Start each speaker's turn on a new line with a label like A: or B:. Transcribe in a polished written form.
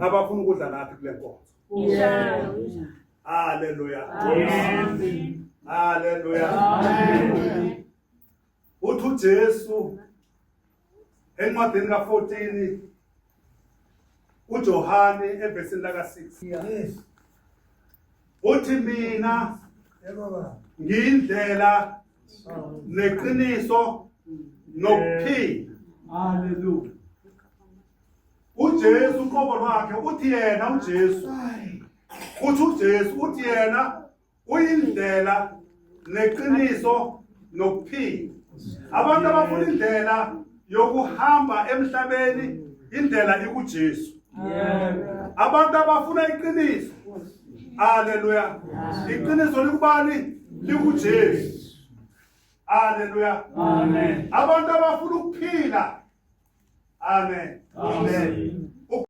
A: Abafuna ukudla nathi kule nkonzo.
B: Injalo.
A: Haleluya.
B: Amen.
A: Haleluya.
B: Amen.
A: Uthi uJesu encwadini ka-14 uJohane evesini laka-6
C: Yes.
A: uthi mina
C: Yebo baba.
A: ngiyindlela neqiniso nokuphila.
D: Hallelujah.
A: uJesu uqobo lwakhe uthi yena uJesu uthi uJesu uthi yena uyindlela neqiniso nokuphila. Abantu abafuna indlela yokuhamba emhlabeni, indlela ikuJesu. Abantu abafuna iqiniso, haleluya, iqiniso likubani? LikuJesu. Haleluya.
D: Amen.
A: Abantu abafuna ukuphila, amen.
D: Amen.